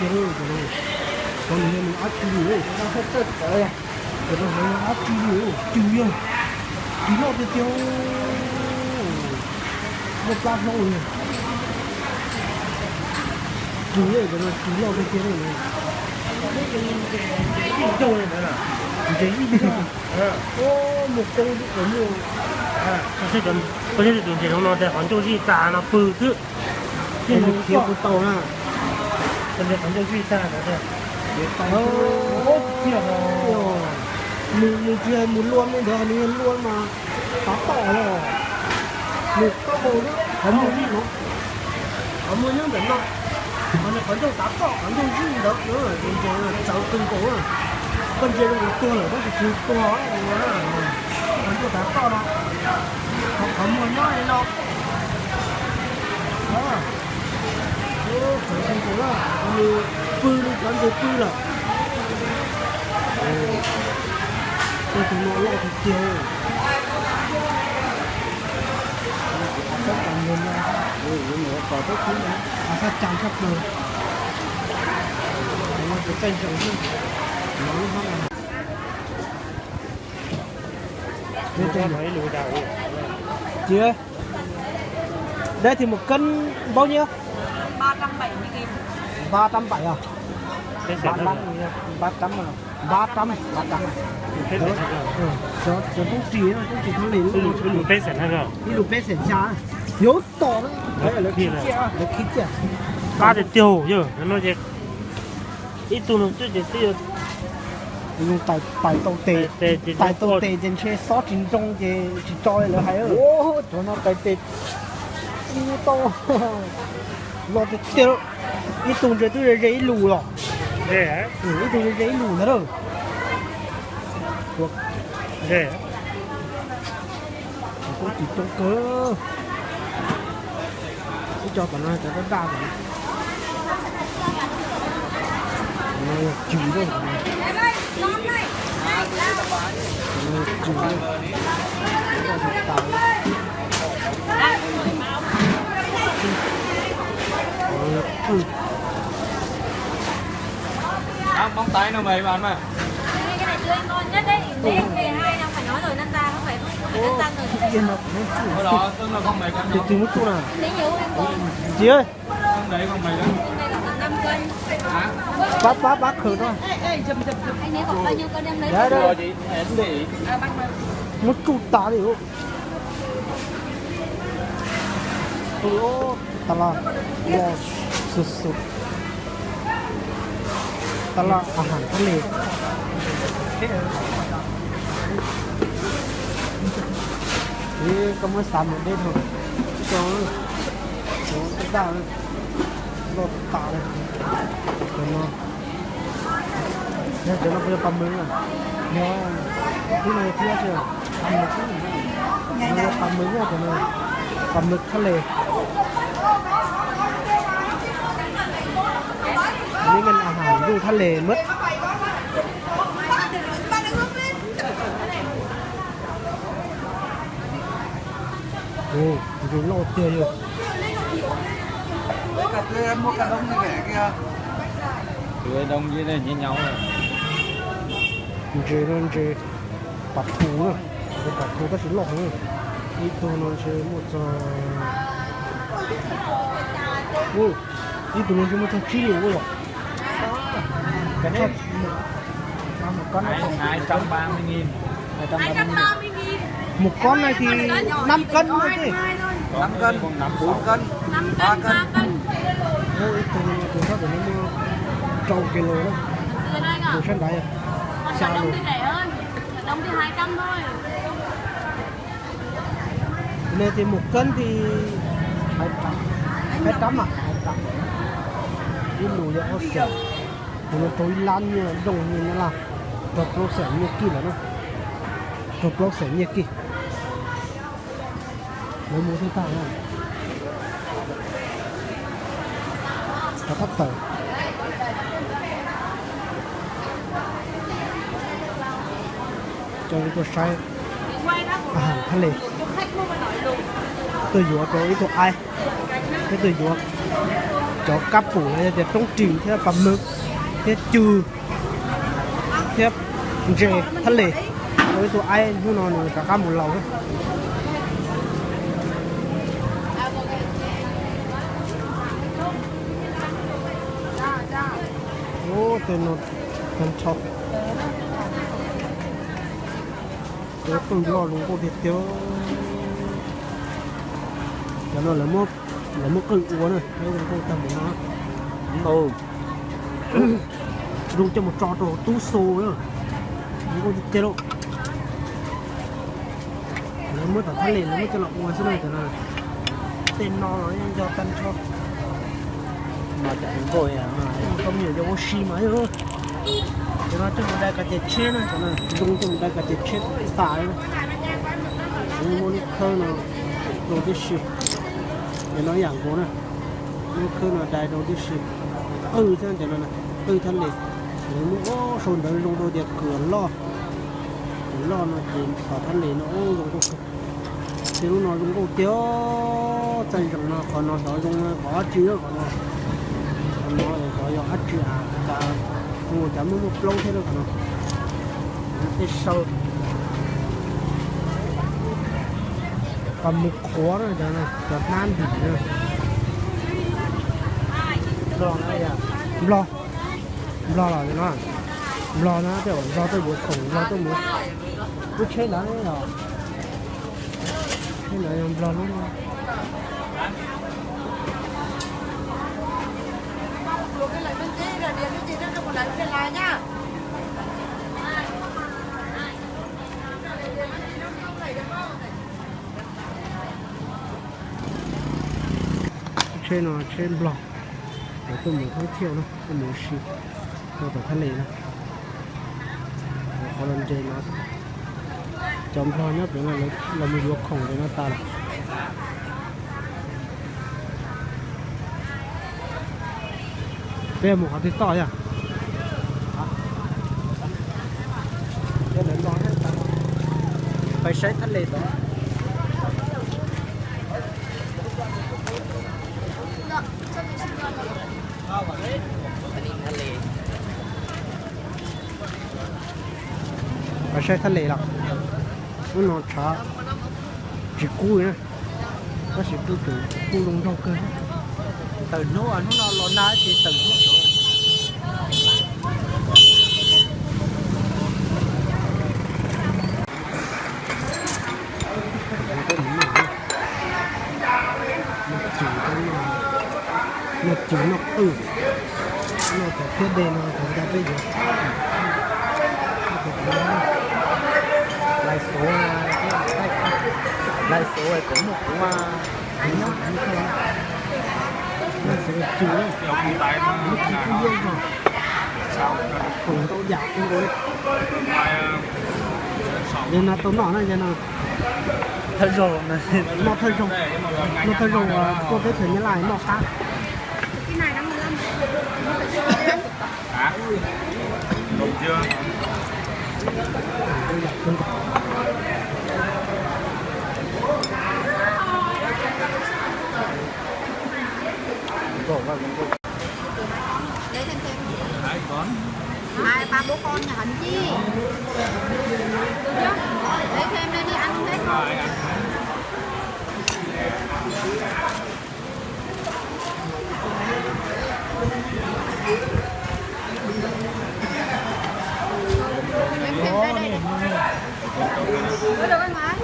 Tiag, cov no, cov no yog nws dab tsi li, cov no yog dab tsi li, cws yog, cws loj tiag tiag, loj plab hlob li. Cws, cov no cws loj tiag tiag li. Ib ncaug li ntawd, ntshe ib ncaug. Mus koob mus. Koj saib tus ntses zoo no tias qhov ncauj zij tag no pw xwb. Mus khiav kuv tau na. Qhov ncauj zij tag no. Nws, nws tsis hais mus luaj li ntawd, nws luaj mas tav toj los. Nws taub hau qhov muag zij no, qhov muag nyob ntawm no. Qhov ncauj tav toj, qhov ncauj zij ntawd, txawv kawg nkaus. Koj ntsia zoo nkaus tuag lawm tab sis tsis tuag, qhov ncauj tav toj no, qhov muag nyob li no. Txawv kawg nkaus, nws pw li cov ntses pw lawm. Tej tus no loj tiag tiag. Av xab cas tshaj plaws. Av xab cas tshaj plaws. Tus no tus txaij zees xwb. Cia, đấy thì một cân bao nhiêu? Ba trăm à? Ba trăm, ba trăm, ba trăm. Cov, cov toob ris, toob ris thab les, ib lus peb xees xya. Yuav tom, lawv khib tiag, lawv khib tiag. Qab tiag tiag yog no ces ib tug no xwb ces twb yog. Tais tau tes, tais tau tes ces ntshe xob tsis nroo ces tsis tso li lawv hais. Cov no tais tes ub tau loj tiag tiag. Ib tug ntses twb ze ib lus los. Ib tug ze ib lus ntag lawm. Kuj tsis coob kawg. Ib co tom no cov daj daj tom no. Cws loj, cws loj tas. Móng tay nó mềm mà. Cái này tươi ngon nhất đấy. Cái này hai năm phải nói rồi, năm ta không phải, không phải năm ta rồi. Tus twg muab tsuj na? Txiv ơi. Pab, pab, pab khwv rau. Anh lấy khoảng bao nhiêu con em lấy. Muab tsuj tas li. Tab laj loj xwb xwb. Tab laj a has thab le. Koj muab xav mus deb dhau. Ib co, cov daj daj, loj tas li. Cov no, cov no puas yog pas mws na? Yog, tib no yog tib xwb. Pas mws, pas mws, cov no pas mws thab le. Neb nkees a has ntuj thab le mab. Ntses no ntses pas thu na, ntses pas thu tab sis loj heev. Ib tug no ntshe muaj txog, ib tug no ntshe muaj txog tsib lus ua los. Một con này thì năm cân thôi chứ. Năm cân, bốn cân, ba cân. Ib tug no tus sab ntawm no muaj rau kis lus na. Tus sab nrad xya lus. Tus no ces một cân thì hai trăm, hai trăm à? Ib lus yog ob xees. Tus no rau ib lab nyiaj nrooj nyiaj Nyab Laj, rau plaub xees nyiaj kij lawm na. Rau plaub xees nyiaj kij. Lawv mus thiaj tag na. Rov qab tawm. Coj tuaj saib a has thab le. Tuaj yuav rau ib tug aib, peb tuaj yuav. Cov kab pum no yog tias roob ris thiab pas mws thiab cw thiab ntses thaj les. Ua ib tug aib hnub no nws rov qab mus laus. Ub, tej no tag nrho. Cov qwj loj zoo nkauj tiag tiag. Cov no lawv muab qwj ua na, zoo nkauj tag npaum no. Zoo coj mus tso rau tub xu na. Zoo nkauj tiag tiag lauj. Lawv muab tom thaj les lawv muab coj los ua xwb na cov no. Tej no los yeej yog tag nrho. Cov me nyuam yaus ua si mas. Cov no coj mus dai kav ces tsheb na, cov no zoo coj mus dai kav ces tsheb tas li. Muaj lub khawb no rau tib si. Cov no ib yam nkaus na. Lub khawb no dai rau tib si. Qwj thiab cov no, qwj thaj les. Lawv muab ua sau ntawv zoo rau tias kws loj. Kws loj no ces tom thaj les no zoo nkauj kawg. Tej lub no zoo nkauj tiag. Txaij zeem no qhov no xyov zoo qhov dab tsi, qhov no, qhov no xyov yog dab tsi a, cas zoo li cas muaj muaj plaub thiab qhov no. Tej saw, pas mus qhuav na, cov hnab ntim na. Nplog, Nplog los no, Nplog no tej zaum Nplog tuaj yuav khoom, Nplog tuaj mus. Lub tsheb ntawd los, tsheb ntawd yog Nplog lub. Tsheb no tsheb Nplog, lawv tuaj mus thoob thiauj na, tuaj mus ua si rau tom thaj les na. Qhov los ntses no, cov Nplog nyob pem no los mus yuav khoom pem no tas lawm. Peb mus qhov twg tod yog? Pais saib thaj les tod. Pais saib thaj les los. Lub no tshav tsis kub li na, tab sis kuj tseem kub zoo nraug kawg. Tawm hnub, hnub no los nag ces tawm hnub. Noj cub noj qwj, noj cov thiab de no cov nta peb yuav. Lais xauv, lais xauv kom muaj kuv nyob. Lais xauv cw, lub cw kub yeej no, khoom ntau yam kub nkaus li. Yog no tau noj na, yog no. Thawj zaug, noj thawj zaug, noj thawj zaug tuaj teb chaws Nyab Laj noj qab. Lấy thêm thêm. Hai ba bố con nhà Khánh Chi. Lấy thêm đây đi, ăn không hết không? Em thêm đây, đây, đây. Có được không hả?